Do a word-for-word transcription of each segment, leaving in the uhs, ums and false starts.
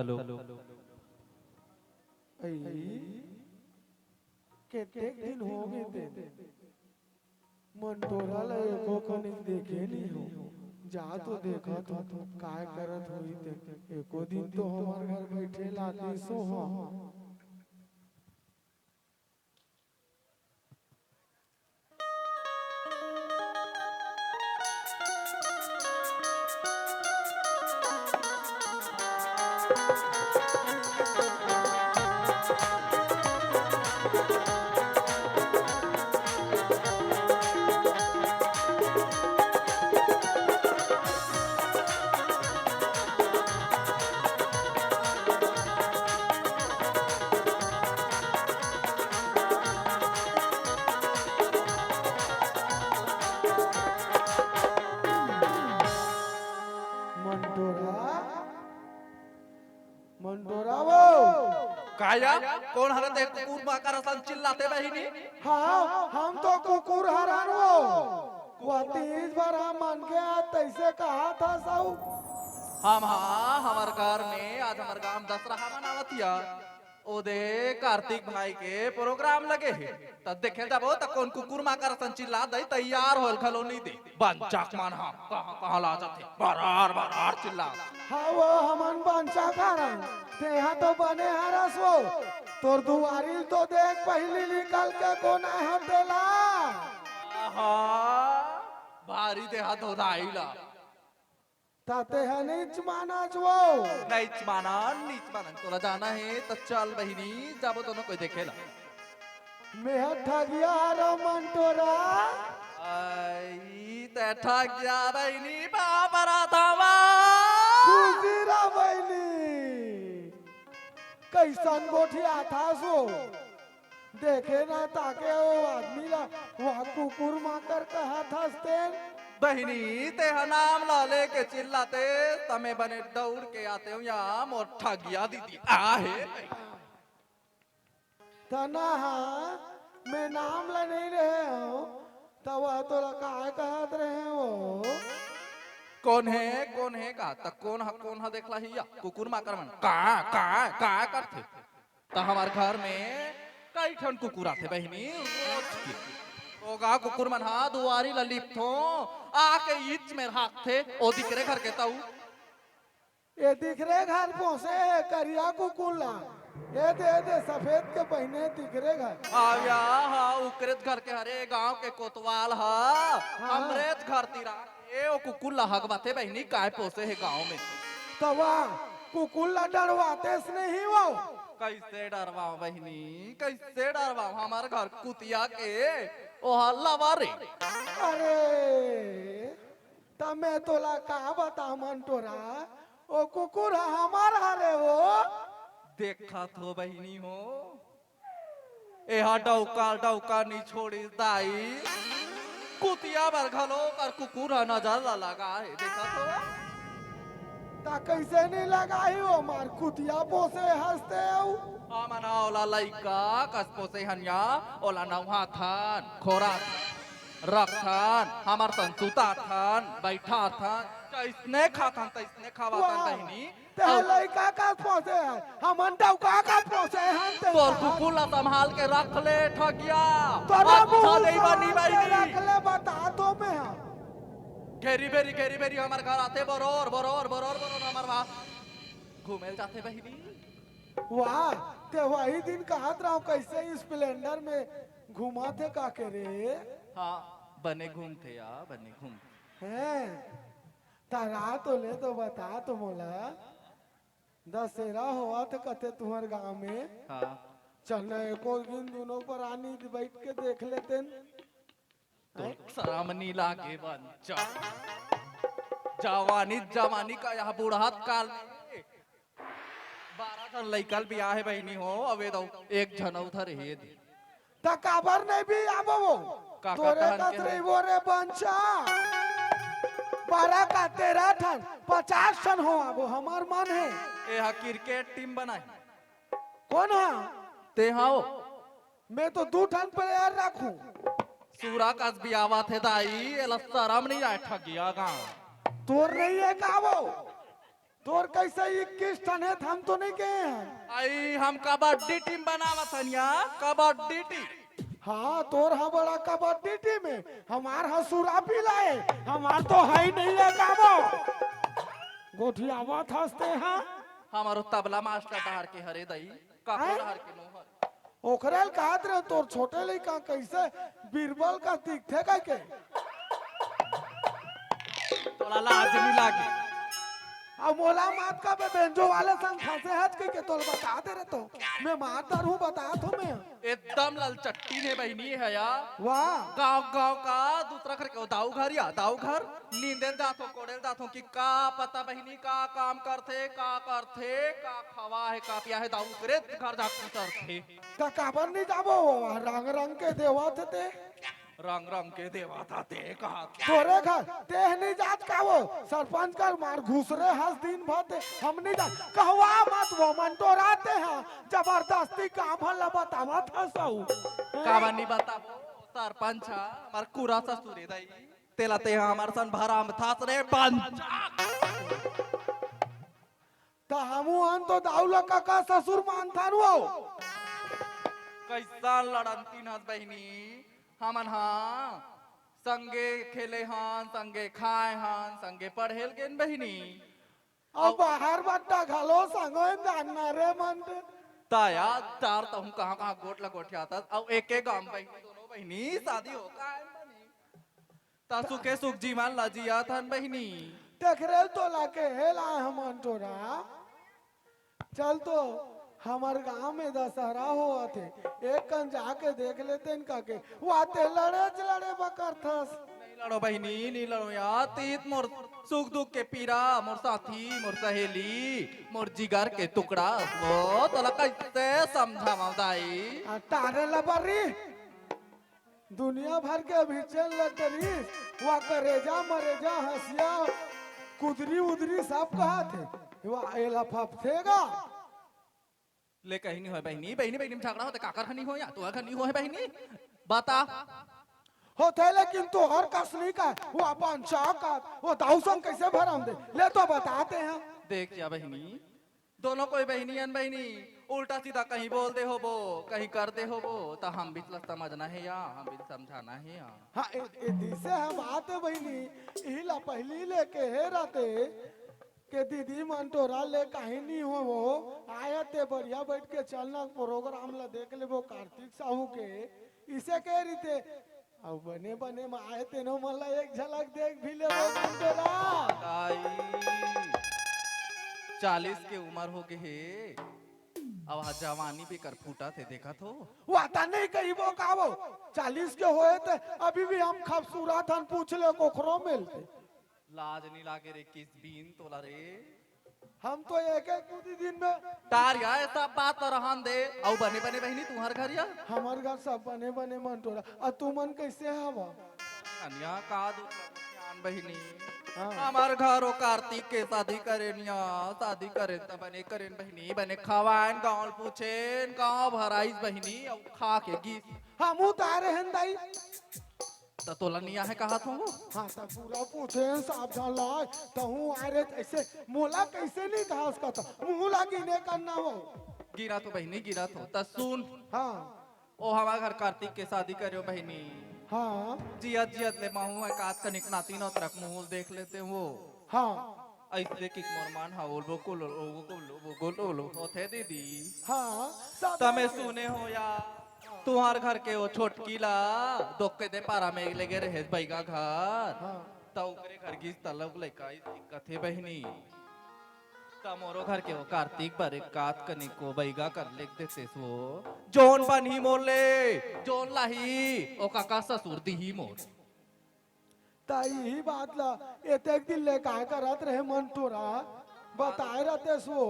Hello. अई, केतेक दिन हो गे ते। मंटोरा ल एको कनिक देखे नी हो। जा तो देखत हो, काय करत होही ते। एको दिन तो हमर घर बइठे लातिस हो। मंटोरा, मंटोरा वो। का या? कोन हरे ते कुकुर माकर असन चिल्लाते बहिनी? हाँ, हम तो कुकुर हरन वो। वो तीज बर हम मन के आज तइसे कहा था साऊ। हम, हाँ, हमर घर में आज हमर गांव दसरहा मनावत हिया। ओदे कार्तिक भाई के प्रोग्राम लगे हे, त देखे जाबो त कोन कुकुर माकर असन चिल्ला दई, तैयार होल घलो नी दे। बंचक मन ह कहाँ कहाँ ला जाथे, बरार बरार चिल्ला। हाँ वो हमन बंचक हरन, तेहा तो बने हरस वो। तोर दुआरी तो देख पहिली निकल के कोन आए ह तेला। आहा, भारी देहा धोधाई ला। त तेहा नीच मानस वो। नीच मानन, नीच मानन। तोला जाना हे त चल बहिनी, जाबो दोनों कोई देखे ला। मेहा ठगिया हरव मंटोरा। अई, ते ठगिया बहिनी, बाबरा धावा। खुशी रह बहिनी। कइसन गोठियाथस वो? देखे ना ताके ओ आदमी ला, वहाँ कुकुर माकर कहत हस तेन। बहिनी, तेहा नाम ला लेके चिल्लाते, त मैं बने दउड़ के आतेंव या, मोर ठगिया दीदी आहे। त ना हा, मैं नाम ला नइ ले हंव, त वह तोला काय कहत रहे वो? कोन हे, कोन हे का? त कोन ह, कोन ह देखला हिया? कुकुर माकर मन। का, का, का करथे? त हमर घर में कई ठन कुकुर आथे बहिनी, रोज के। ओगा कुकुर मन हा दुआरी ला लिपथों, आके ईच में राखथे, ओ दिकरे घर के तऊ। ए दिकरे घर पोसे हे करिया कुकुर ला। ए दे, ए दे सफेद के पहिने दिकरे घर। हाँ या, हाँ, उकरेच घर के हरे गांव के कोतवाल हा। हाँ। हमरेच घर तिरा। ए, ओ कुकुर ला हगवाथे बहिनी, काय पोसे हे गांव में। तवा कुकुर ला डरवातेस नहीं वो। कइसे डरवांव बहिनी, कइसे डरवांव? हमर घर कुतिया के ओहा लवर ए। अरे, त मैं तोला का बतांव मंटोरा, ओ कुकुर ह हमर हरे वो। देखत हो बहिनी हो, एहा डौका डौका नी छोड़िस दाई। कुतिया बर घलो ओकर कुकुर ह नजर ला लगा हे, देखत हो? त कइसे नी लगाही वो मार कुतिया पोसे हस ते अउ? हमन ह ओला लइका कस पोसे हन या, ओला नउहाथन, खोराथन, रखथन, हमर संग सुताथन, बइठाथन, जइसने खाथन तइसने खवाथन वाह। बहिनी। तें अउ लइका का पोसे हस, हमन डौका का पोसे हन, तें तोर कहा कुकुर ला संभाल के रख ले, ठगिया। तोरा अच्छा मुंह नहीं बनी संभाल के बहिनी। रख ले, बता दो मैं हम। घेरी बेरी, घेरी बेरी हमर घर आथे, बरोर, बरोर, बरोर, बरोर हमर वहाँ घूमे जाथे बहिनी। वाह, तें वही दिन कहत रहो, कइसे Splendor में घुमाथे का के रे? हाँ, बने घूमथे या, बने घूमथे। हैं, त रात होले तो बता तो मोला। दसेरा होवत कथे तुंहर गांव में। हाँ। चल न एको दिन दूनों परानी बइठ के देख लेतेन। तो हैं? सरम नी लागे बंचा। जवानी, जवानी का यह बुढ़ात काल में बारह ठन लइका ल बियाहे बहिनी हो, अबे तो एक झन उधर हे दे। त काबर नहीं बियाबो वो? का तोरे कहत हन कस के रही वो रे बंचा। बारह का तेरह ठन, पचास ठन होवाबो, हमर मन हे। ए हा cricket team बनाए। कोन हा? तें हा ओ। मैं तो दू ठन player रखूं। सूरा कस बियावत हे दाई, एला सरम नहीं आए ठगिया गांव। तोर नहीं हे का वो? तोर कैसे इक्कीस ठन हे, हम तो नहीं गए हैं। आई, हम कबड्डी टीम बनावत हन या, कबड्डी टीम। हाँ, तोर हा बड़ा कबड्डी टीम हे, हमार हा सुरा पिला हे, हमार तो है ही नहीं है काबो। गोठियावत हंसते हैं। हमारो तबला मास्टर डहर के हरे दई, कखो हैं? डहर के नो हरे। ओखरे ल कहत रहे, तोर छोटे लइका कैसे बीरबल का दिखथे कह के। तोला लाज नहीं लागे। अब मोला मात का बे बेंजो वाले संग फंसे हच कह के तोल बता दे रहे तो। मैं मार डरहूं, बता थो मैं। एकदम ललचट्टी ने बहिनी हे या। वाह। गांव गांव का दूसरा घर के दाऊ घर या, दाऊ घर नींदे ल जाथो, कोड़े ल जाथो कि का पता बहिनी का काम करथे, का करथे, का खवा हे, का पिया हे, दाऊ करे घर जाके उतरथे। त काबर नहीं जाबो? रंग रंग के देवत हे ते। रंग रंग के देवत हे ते कहा। तोरे घर तेह नहीं जात का वो? सरपंच कर मार घुसरे हंस दिन भर ते। हम नहीं जात। कहवा मत वो मन तो रहते हैं। जबरदस्ती काम हल्ला बतावत हंसऊ। काबर नहीं बताबो? सरपंच हा, हमार कुरा ससुरे दई। तेला तेहा हमार सन भराम थास रे पंच। त हमू हन तो दाऊ ला कका ससुर मानथन वो। कैसन लड़न तीन हस बहिनी, हमन हा संगे खेले हन, संगे खाए हन, संगे पढ़े ल गेन बहिनी। अब बाहर बट्टा घलो संगोइन जानना रे मन रे। ताया तार तहूं कहां कहां गोठ ल गोठियातस, अउ एके गांव बहिनी, दोनों बहिनी शादी हो का है बहिनी? त सुखे सुख जीवन ल जियत हन बहिनी। तेखरे ल तोला केहे ल आए हमन टोरा। चल तो, हमर गांव में दशहरा होवत हे, एक कन जाके देख लेतेन कके। वाते लड़ेच लड़े बकरथस। नहीं लड़ो बहिनी, नहीं लड़ो यार, तीत मोर सुख दुख के पीरा, मोर साथी, मोर सहेली, मोर जिगर के टुकड़ा, वो तोला कैसे समझावं दाई? आ, तारे लबरी। दुनिया भर के अभी चल लटरीस, वा करेजा मरेजा हंसिया कुदरी उदरी सब कहत हे। वा एला फपथेगा। ले कहीं नहीं होय बहिनी, बहिनी बहिनी में झगड़ा होथे, काकर घर नहीं होय या तोर घर नहीं होय बहिनी? बता। होथे लेकिन तोहर कस नहीं का, वो अपन चाह का, वो दाऊ संग कैसे भरम दे? ले तो बताते हैं। देख या बहिनी, दोनों कोई बहिनी अन बहिनी, उल्टा सीधा कहीं बोल दे होबो, कहीं कर दे होबो, त हम बीच ला समझना हे या, हम बीच समझाना हे या। हाँ, ए, ए दिसे हम आते बहिनी, इही ला पहली लेके हे रहते, के दीदी मन टोरा ले कहीं नहीं हो वो, आया ते बढ़िया बैठ के चलना प्रोग्राम ला देख लेबो कार्तिक साहू के, इसे कह रही थे, अउ बने बने में आए तेनो मन ला एक झलक देख भी लेबो मन टोरा। ताई, चालीस के उम्र हो गे हे, अब हा जवानी बेकर फूटत हे, देखत हो? वाता नहीं कहिबो का वो, चालीस के होए ते अभी भी हम खूबसूरत हन, पूछ ले कोखरो मिलते। लाज नहीं लागे रे किस बीन तोला रे? हम तो एक एक दू दिन में तार या, ये सब बात तो रहन दे। अउ बने बने बहिनी तुम्हर घर या? हमर घर सब बने बने मन टोरा। अउ तुमन कैसे हवा? कन्या का दू जान बहिनी। हाँ। हमर घर ओ कार्तिक के शादी करेन या, शादी करेन त बने करेन बहिनी, बने खवाएन, गाँव पूछेन, गाँव भराइस बहिनी, अउ खा के गीस। हम उतारे हन दाई। त तोला नहीं आहे कहत हो? हाँ, त पूरा पूछे सावधान लाय, तहूँ आए रे, ऐसे मोला कैसे नहीं कहा उसका त मुँह ला गिने करना हो। गिरा तो बहिनी, गिरा तो। त सुन। हाँ। ओ हमार घर कार्तिक के शादी करेव बहिनी। हाँ। जियत जियत ले महूँ एक आध कनिक नाती नौतरक मुँह देख लेते हो। हाँ। ऐसे कि मोर मन हा ओलबो कोलो, ओलबो कोलो, ओलबो कोलो होथे दीदी। हाँ, सब तमे सुने हो या, तुहार घर के ओ छोटकी ला दोके दे पारा में लेगे रहे बैगा घर। हाँ। त ओकरे घर गिस तलक लइका दिक्कत हे बहिनी। त मोरो घर के ओ कार्तिक बर एक कात कनिक ओ बैगा कर लेग देते सो। जोन बनही मोर ले, जोन लाही, ओ काका ससुर दिही मोर। त इही बात ला एतेक दिन ले काय करत रहे मन टोरा, बताए रहतेस वो।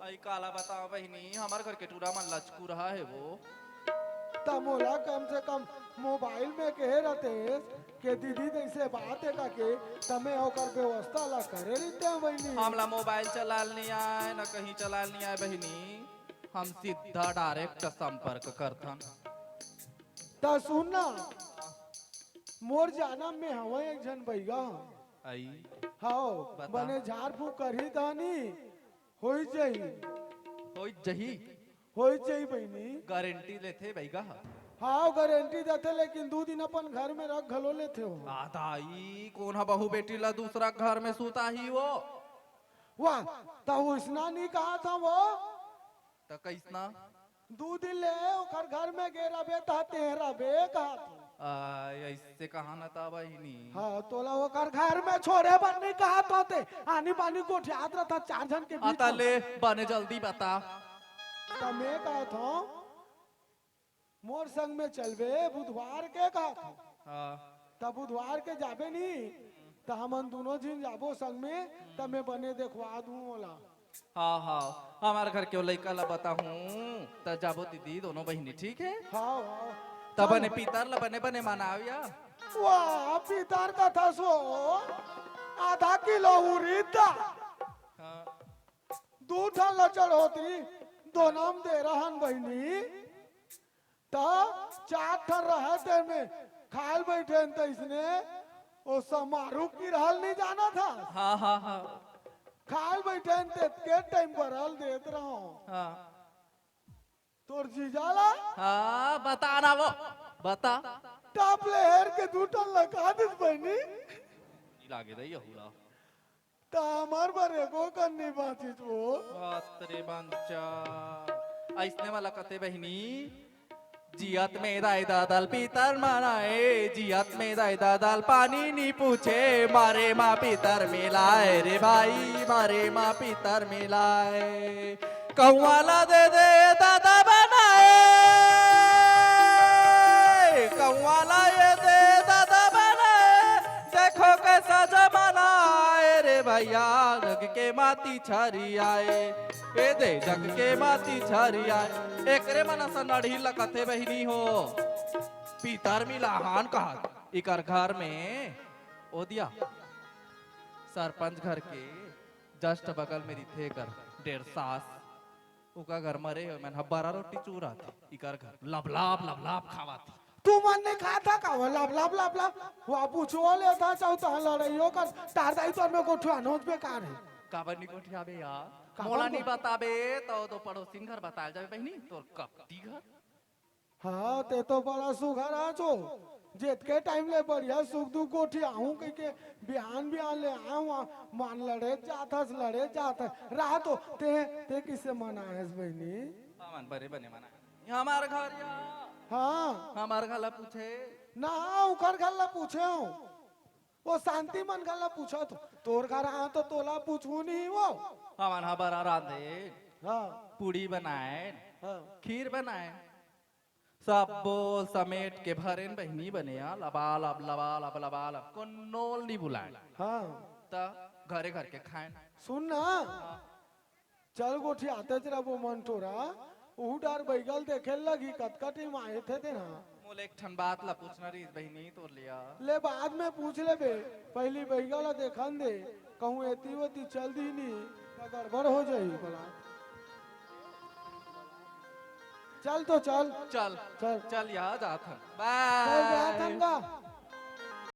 अई काला बताओ बहिनी, हमर घर के टूरा मन लचकू रहा है वो। त मोला कम से कम मोबाइल में कहे रहतेस के दीदी जैसे बात है का के, त मैं ओकर व्यवस्था ला करे रहिते बहिनी। हमला मोबाइल चलाल नहीं आए, न कहीं चलाल नहीं आए बहिनी, हम सीधा डायरेक्ट संपर्क करथन। त सुन ना, मोर जानम में हवय एक झन बइगा ह। आई। हाव, बता। बने झाड़ फूक करही दानी, होई जही। होई जही। होई जही बहिनी। गारंटी लेथे बइगा ह। हाव, गारंटी देथे, लेकिन दू दिन अपन घर में रख घलो लेथे हो। आ दाई, कोन ह बहू बेटी ला दूसरा घर में सुताही वो? वाह, त ओइसना नहीं कहा था वो। त कइसना? दू दिन ले ओकर घर में गे रबे त तेह रबे कहा था। आ, ऐसे कहा न ता बहिनी। हाँ, तोला ओकर घर में छोड़े बर नहीं कहा था ते। आनी बानी गोठियात रहता चार झन के बीच आता में। ले, बने जल्दी बता। त मैं कहा था, मोर संग में चलबे बुधवार के कहा था। हाँ। त बुधवार के जाबे नहीं, त हमन दोनों झिन जाबो संग में, त मैं बने देखवा दूं ओला। हाँ, हाँ, हमार घर के लइका ला बताहूँ, त जाबो दीदी दोनों बहिनी, ठीक है? हाव, हाव। त बने पितर ला बने बने मनाव या। वाह, पितर कथा सो, आधा किलो उरीद दा, हाँ। दू ठन ला चढ़ोतरी, दोनों म दे रहन बहिनी, त चार ठन रहे ते में खाल बैठे त इसने, ओ समारू की रहल नहीं जाना था। हाँ, हाँ, हाँ। खाल बैठे ते के टाइम बरल देत रहो। हाँ। तोर जीजा ला हाँ, बता ना वो। बता। टॉप लेयर के दू ठन लगा दिस बहिनी। लागे दई हुला। त हमार बर एगो कन्नी बाचिस वो। बात रे बंचा। ऐसने वाला कते बहिनी। जियत में दाई दादल पितर मनाए, जियत में दाई दादल पानी नी पूछे, मारे माँ पितर मिलाए रे भाई, मारे माँ पितर मिलाए। कौआ ला दे दे दादा बनाए, कौआ ला ये दे दादा बनाए, देखो कैसा जमाना आए रे भैया, जग के माती छरी आए, ए दे जग के माती छरी आए। एकरे मन असन अड़ही लकथे बहिनी हो। पितर मिलाहान कहा इकर घर में ओ दिया सरपंच घर के जस्ट बगल में रिथे कर डेढ़ सास। उका घर मरे हो मन हब्बारा रोटी चूरा थे। इकर घर लबलाब लबलाब खावा थे। तू मन ने कहा था का वो लब लब लब लब। वो पूछो ले था चाहो तो लड़ाइयों कर। तार दाई तो में गोठिया नोच बेकार है। काबर नी गोठियाबे यार? काबर मोला गो- नी बताबे तो, तो पड़ोसिन घर बताल जाबे बहिनी तोर कपटी घर। हाँ, ते तो बड़ा सुघर आचो। जेतके टाइम ले बढ़िया सुख दुख गोठियाहूँ कह के बिहान बिहान ले आया हूँ, मान लड़े जात हस, लड़े जात हस। रहा तो ते, ते किसे मनाएस बहिनी? हमन बरे बने मना। हमार घर या। हाँ। हमार घर ला पूछे। ना, उकर घर ला पूछे हूँ। वो शांति मन घर ला पूछा तो, तोर घर आया तो तोला पूछू नहीं वो। हमन हा बरा रांधे। हाँ। पूड़ी बनाए। हाँ। खीर बनाए। सब्बो समेट के भरेन बहिनी बने आ, लबालब, लबालब, लबालब, कोनो ल नी बुलाएन। हाँ। त घरे घर के खाएन। सुन ना, चल गोठियातेच रबो मन टोरा, उहू डार बइगा ल देखे ल लगही, कतका टाइम आए थे तेन हा। मोला एक ठन बात ला पूछना रहिस बहिनी तोर लिया। ले बाद में पूछ लेबे, पहिली बइगा ला देखन दे, कहूँ एती ओती चल दिही नी, त गड़बड़ हो जाही बोला। चल तो चल। चल, चल। चल या जात हन। चल जात हन गा।